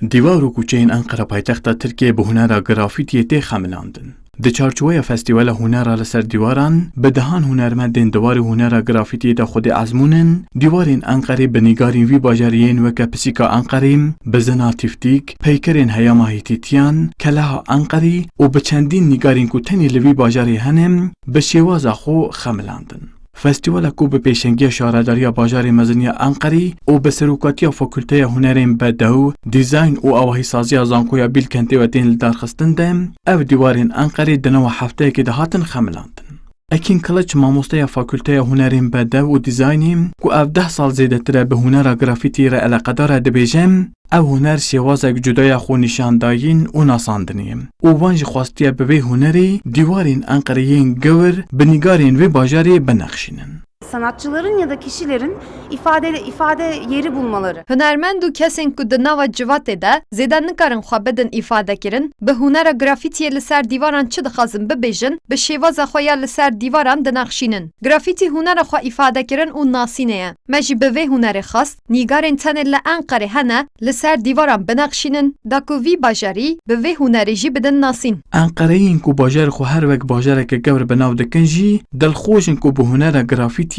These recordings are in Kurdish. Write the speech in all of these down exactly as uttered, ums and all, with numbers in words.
Dîwar û kûçeyên Enqere paytexta Tirkiyeyê bi hunera grafîtiyê tê xemilandin. Di çarçoweya Festîvala Hunera li ser Dîwaran, bi dehan hunermendên di warê hunera grafîtiyê de xwedê ezmûnin, dîwarên Enqerê bi nîgarên vî bajarî yên weke pisîka Enqerê, bizina tîftîk, peykerên heyama Hîtîtiyan, keleha Enqerî û bi çendîn nîgarên ku tenê li vî bajarê hene, bi şêwaza xwe xemilandin. Festîvala ku bi pêşengiya Şaredariya Bajarê Mezin ya Enqerî û bi serokatiya Fakulteya Hunerên Bedew, Dîzayn û Awahîsaziya Zankoya Bîlkentê ve tên lidarxistin de, ev dîwarên Enqerê di nava hefteyekê de hatin xemilandin. Ekîn Kiliç, mamosteya Fakulteya Hunerên Bedew û Dîzaynê, ku ev deh sal zêdetir e bi hunera grafîtî re eleqedar e, dibêje, ev huner şêwazek cuda ya xwe nîşandayîn û nasandinê ye û wan jî xwestiye bi vê hunerê dîwarên Enqerê yên gewr bi nîgarên vê bajarê binexşînin. Sanatçıların ya da kişilerin ifade ifade yeri bulmaları. Hunermend û kesên ku di nava civatê de zêde nikarin xwe bidin îfadekirin, bi hunera grafîtiyê li ser dîvaran çi dixwazin bibêjin, bi şêwaza xwe ya li ser dîvaran dinexşînin. Grafîtî hunera xwe îfadekirin û nasînê ye. Me jî bi vê hunerê xwest nîgarên tenê li Enqerê hene li ser dîvaran binexşînin, da ku vî bajarî bi vê hunerê jî bidin nasîn. Enqereyîn ku bajarê xwe her wek bajareke gewr bi nav dikin jî, dilxweş in ku bi hunera grafîtiyê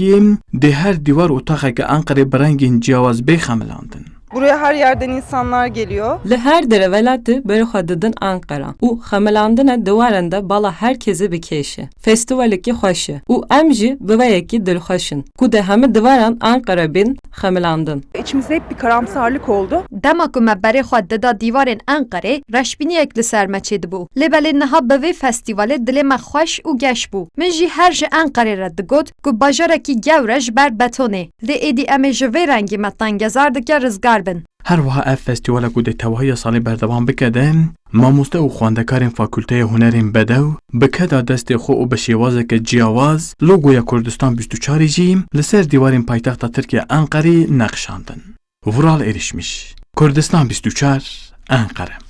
dê her dîwar û taxeke Enqerê bi rengên ciyawaz bê xemilandin. Buraya her yerden insanlar geliyor. Li her derê welatê berê xwe didin Enqera û xemilandine diwaran de bala her kesê bi kêş e. Festîvalekî xweş e û em jî bi vê yekê dilxweş in ku di hemî diwaran Enqera bên xemilandin. İçimizde hep bir karamsarlık oldu. Dema ku me berê xwe dida dîwarên Enqerê, reşbîniyek li ser me çêdibû. Lê belê niha bi vê festîvalê dilê me xweş û geş bû. Min jî her ji Enqerê re digot ku bajarekî gewr e ji ber betonê. Lê êdî em ê ji vê rengî me tengezar dike rizgar bin. Her wiha ev festîvala ku dê tevahiya salê berdewam bike de, mamoste û xwendekarên Fakulteya Hunerên Bedew bi keda destê xwe û bi şêwazeke ciyawaz logoya Kurdistan bîst û çarê jî li ser dîwarên paytexta Tirkiye Enqerê nexşandin. Vural Erişmiş, Kurdistan bîst û çar, Enqere.